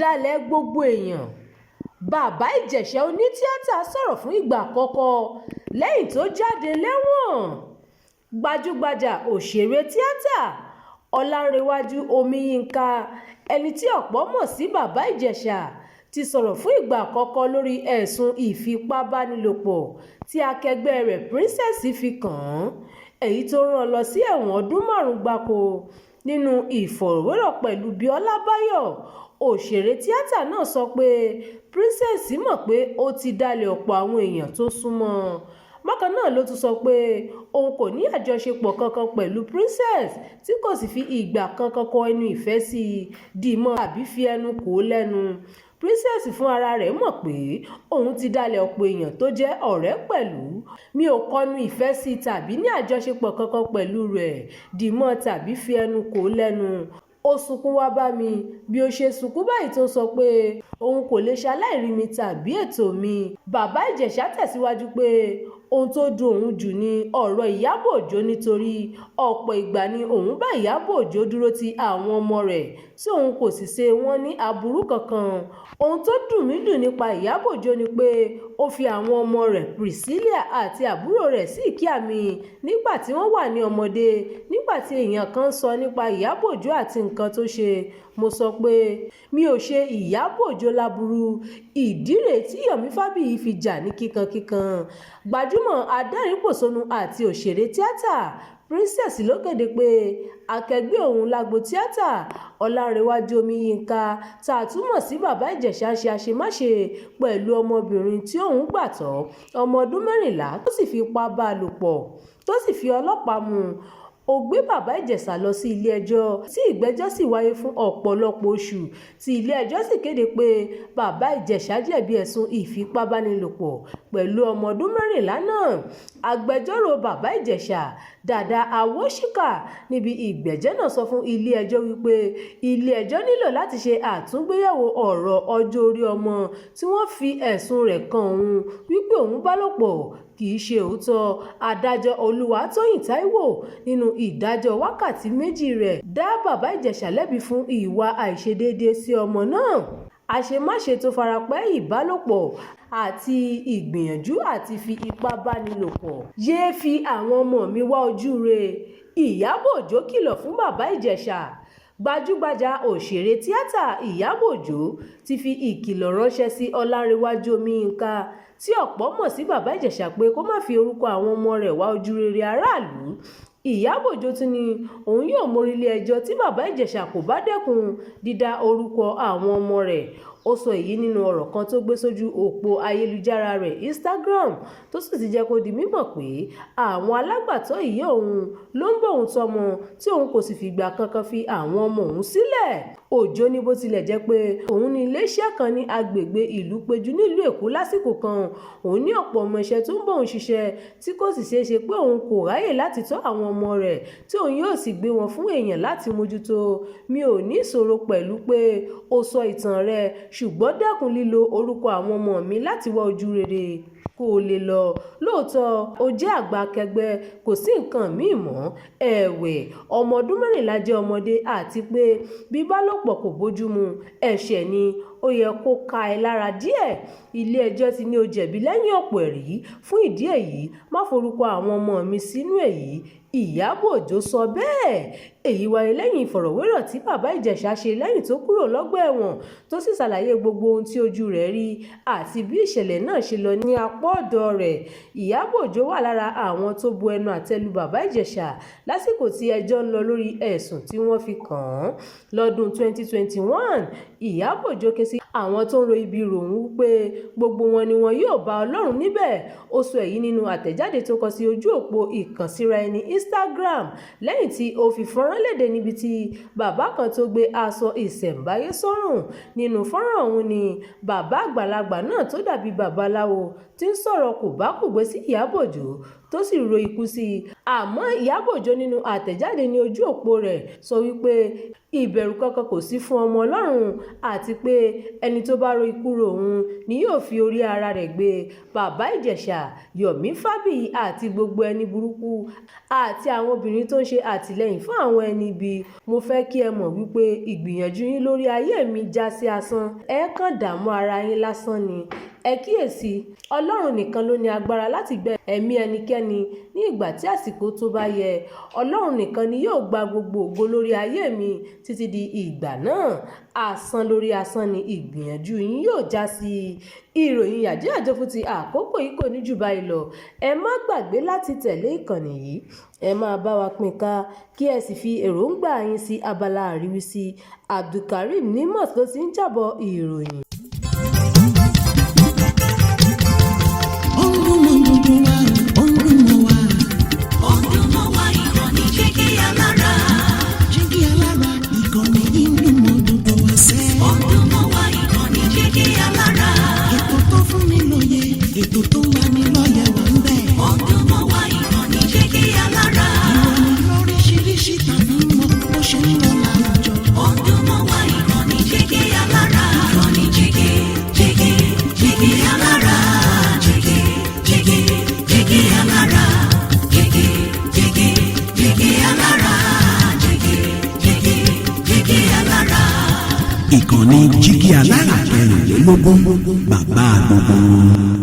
Dalẹ̀ gbogbo èèyàn. Bàbá Ìjẹ̀ṣà onítìata sọ̀rọ̀ fún ìgbà àkọ́kọ́ lẹ́yìn tó jáde lẹ́wọ̀n. Gbajúgbajà òṣèré tíátà Ọláǹrèwájú Omiyinka, ẹni tí ọ̀pọ̀ mọ̀ sí Bàbá Ìjẹ̀ṣà, ti sọ̀rọ̀ fún ìgbà àkọ́kọ́ lórí ẹ̀sùn ìfipábánilòpọ̀ tí akẹgbẹ́ rẹ̀ Princess fi kàn án, èyí tó rán an lọ sí ẹ̀wọ̀n ọdún 5 gbáko. Nínú ìfọ̀rọ̀wérọ̀ pẹ̀lú Bíọ́lá Báyọ̀, òṣèré tíátà náà sọ pé Princess mọ̀ pé ó ti dalẹ̀ ọ̀pọ̀ àwọn èèyàn tó súnmọ́ ọn. Bákan náà ló tún sọ pé òun kò ní àjọṣepọ̀ kankan pẹ̀lú Princess, tí kò sì fi ìgbà kankan kọ ẹnu ìfẹ́ sí i, dì mọ́ ọn tàbí fi ẹnu kò ó lẹ́nu. Princess fún ara rẹ̀ mọ̀ pé òun ti dalẹ̀ ọ̀pọ̀ èèyàn tó jẹ́ ọ̀rẹ́ pẹ̀lú. Mi ò kọnu ìfẹ́ sí i tàbí ní àjọṣepọ̀ kankan pẹ̀lú rẹ̀, dì mọ́ ọn tàbí fi ẹnu kò ó lẹ́nu. Ó sunkún wá bá mi, bí ó ṣe sunkún báyìí tó sọ pé òun kò lè ṣaláìrí mi tàbí ètò mi. Bàbá Ìjẹ̀ṣà tẹ̀síwájú pé ohun tó dun òun jù ni ọ̀rọ̀ Ìyábọ̀ Òjó, nítorí ọ̀pọ̀ ìgbà ni òun bá Ìyábọ̀ Òjó dúró ti àwọn ọmọ rẹ̀ tí òun kò sì ṣe wọ́n ní aburú kankan. Ohun tó dùn mí jù nípa Ìyábọ̀ Òjó ni pé ó fi àwọn ọmọ rẹ̀ Priscilla àti àbúrò rẹ̀ sí ìkíá mi nígbà tí wọ́n wà ní ọmọdé. Nígbà tí èèyàn kan ń sọ nípa Ìyábọ̀ Òjó àti nǹkan tó ṣe, mo sọ pé mi ò ṣe Ìyábọ̀ Òjó láburú. Ìdí rèé tí Yomi Fabiyi fi jà ní kíkankíkan. Gbajúmọ̀ adẹ́rìn-ín-pòṣónú àti òṣèré tíátà Princess ló kéde pé akẹgbẹ́ òun lágbo tíátà Ọláǹrèwájú Omiyinka, tá a tún mọ̀ sí Bàbá Ìjẹ̀ṣà, ń ṣe àṣemáṣe pẹ̀lú ọmọbìnrin tí òun gbà tọ́, ọmọ ọdún 14, tó sì fipá bá a lò pọ̀, tó sì fi ọlọ́pàá mú un. Ó gbé Bàbá Ìjẹ̀ṣà lọ sí ilé-ẹjọ́, tí ìgbẹ́jọ́ sì wáyé fún ọ̀pọ̀lọpọ̀ oṣù, tí ilé-ẹjọ́ sì kéde pé Bàbá Ìjẹ̀ṣà jẹ̀bi ẹ̀sùn ìfipábánilòpọ̀ pẹ̀lú ọmọ ọdún 14 náà. Agbẹjọ́rò Bàbá Ìjẹ̀ṣà, Dàda Awóṣìkà, níbi ìgbẹ́jọ́ náà sọ fún ilé-ẹjọ́ wípé ilé-ẹjọ́ nílò láti ṣe àtúngbéyẹ̀wò ọ̀rọ̀ ọjọ́ orí ọmọ tí wọ́n fi ẹ̀sùn rẹ̀ kan òun wípé òun bá lò pọ̀ kì í ṣe òótọ́. Adájọ́ Olúwatóyìn Táíwò, nínú ìdájọ́ wákàtí méjì rẹ̀, dá Bàbá Ìjẹ̀ṣà lẹ́bi fún ìwà àìṣedéédé sí ọmọ náà, àṣemáṣe tó farapẹ́ ìbálòpọ̀ àti ìgbìyànjú àti fi ipá báni lò pọ̀. Yéé fi àwọn ọmọ mi wá ojúure, Ìyábọ̀ Òjó kìlọ̀ fún Bàbá Ìjẹ̀ṣà. Gbajúgbajà òṣèré tíátà Ìyábọ̀ Òjó ti fi ìkìlọ̀ ránṣẹ́ sí Ọláǹrèwájú Omiyinka, tí ọ̀pọ̀ mọ̀ sí Bàbá Ìjẹ̀ṣà, pé kó má fi orúkọ àwọn ọmọ rẹ̀ wá ojúrere aráàlú. Ìyábọ̀ Òjó tún ní òun yóò mórí lé ẹjọ́ tí Bàbá Ìjẹ̀ṣà kò bá dẹ́kun dídá orúkọ àwọn ọmọ rẹ̀. Ó sọ èyí nínú ọ̀rọ̀ kan tó gbé sójú òpó ayélujára rẹ̀ Instagram, tó sì ti jẹ́ kó di mímọ̀ pé àwọn alágbàtọ́ ìyá òun ló ń bóun tọ́mọ, tí òun kò sì fìgbà kankan fi àwọn ọmọ òun sílẹ̀. Òjó ní bó tilẹ̀ jẹ́ pé òun ní iléeṣẹ́ kan ní agbègbè Ìlúpéjú nílùú Èkó lásìkò kan, òun ní ọ̀pọ̀ ọmọọṣẹ́ tó ń bóun ṣiṣẹ́, tí kò sì ṣeéṣe pé òun kò ráyè láti tọ́ àwọn ọmọ rẹ̀, tí òun yóò sì gbé wọn fún èèyàn láti mójútó. Mi ò ní ìṣòro pẹ̀lú pé o sọ ìtàn rẹ, ṣùgbọ́n dẹ́kun lílo orúkọ àwọn ọmọ mi láti wá ojúrere kó o lè lọ. Lóòótọ́ o jẹ́ àgbà akẹgbẹ́, kò sí nǹkan míì mọ́. Ẹ̀wẹ̀, ọmọ ọdún 14 jẹ́ ọmọdé àti pé bíbálòpọ̀ kò bójúmu, ẹ̀ṣẹ̀ ni, ó yẹ kó ká ẹ lára díẹ̀. Ilé-ẹjọ́ ti ní o jẹ̀bi lẹ́yìn ọ̀pọ̀ ẹ̀rí. Fún ìdí èyí, má forúkọ àwọn ọmọ mi sínú èyí, Ìyábọ̀ Òjó sọ bẹ́ẹ̀. Èyí wáyé lẹ́yìn ìfọ̀rọ̀wérọ̀ tí Bàbá Ìjẹ̀ṣà ṣe lẹ́yìn tó kúrò lọ́gbà ẹ̀wọ̀n, tó sì ṣàlàyé gbogbo ohun tí ojú rẹ̀ rí àti bí ìṣẹ̀lẹ̀ náà ṣe lọ ní apá ọ̀dọ̀ rẹ̀. Ìyábọ̀ Òjó wà lára àwọn tó bu ẹnu àtẹ́ lu Bàbá Ìjẹ̀ṣà lásìkò tí ẹjọ́ ń lọ lórí ẹ̀sùn tí wọ́n fi kàn án. Lọ́dún 2021, Ìyábọ̀ Òjó ké sí àwọn tó ń ro ibi ròun pé gbogbo wọn ni wọn yóò bá Ọlọ́run níbẹ̀. Ó sọ èyí nínú àtẹ̀jáde tó kọ sí ojú òpó ìkànsíraẹni Instagram lẹ́yìn tí ó fi fọ́nrán léde níbi tí bàbá kan tó gbé aṣọ ìṣẹ̀ǹbáyé sọ́rùn. Nínú fọ́nrán ọ̀hún ni bàbá àgbàlagbà náà tó dàbí babaláwo ti ń sọ̀rọ̀ kòbákùngbé sí Ìyábọ̀ Òjó, tó tó sì ro ikú sí i. Àmọ́ Ìyábọ̀ Òjó nínú àtẹ̀jáde ní ojú òpó rẹ̀ sọ wípé ìbẹ̀rù kankan kò sí fún ọmọ Ọlọ́run àti pé ẹni tó bá ro ikú ro òun ni yóò fi orí ara rẹ̀ gbé. Bàbá Ìjẹ̀ṣà, Yomi Fabiyi àti gbogbo ẹni burúkú àti àwọn obìnrin tó ń ṣe àtìlẹ́yìn fún àwọn ẹni ibi, mo fẹ́ kí ẹ mọ̀ wípé ìgbìyànjú yín lórí ayé mi já sí asán, ẹ kàn dààmú ara yín lásán ni. Ẹ kíyèsí i, Ọlọ́run nìkan ló ní agbára láti gba ẹ̀mí ẹnikẹ́ni ní ìgbà tí àsìkò tó bá yẹ. Ọlọ́run nìkan ni yóò gba gbogbo ògo lórí ayé mi títí di ìgbà náà. Asán lórí asán ni ìgbìyànjú yín yóò já sí. Ìròyìn yàjóyàjó fún ti àkókò yìí kò ní jù báyìí lọ. Ẹ má gbàgbé láti tẹ̀lé ìkànnì yìí, ẹ máa bá wa pín ká kí ẹ sì fi èròǹgbà yín sí abala àríwísí. Abdulkareem Nimot ló ti ń jábọ̀ ìròyìn. Ó ń dún mọ́ gbogbo wa, ó ń dún mọ́ wa. Ó ń dún mọ́ wa, ìkànnì Jígí Alára. Jígí Alára, ìkànnì yìí ń dún mọ́ gbogbo wa sẹ́. Ó ń dún mọ́ wa, ìkànnì Jígí Alára. Ètò tó fún ni lóye, ètò tó ń lani lọ́yẹ̀ wà ń bẹ̀. Ó ń dún mọ́ wa, ìkànnì Jígí Alára. Ìròyìn lóríṣiríṣi tàbí mọ́ bó ṣe ń lọ láwùjọ. Ó ń dún mọ́ wa, ìkànnì Jígí Alára. Ìkànnì Jígí, Jígí, Jígí Alára. Jígí, Jígí, Jígí Alára. Jígí, Jígí, Jígí Alára. Jígí, Jígí, Jígí Alára. Ìkànnì Jígí Alára 24, bàbá gbogbo wọn.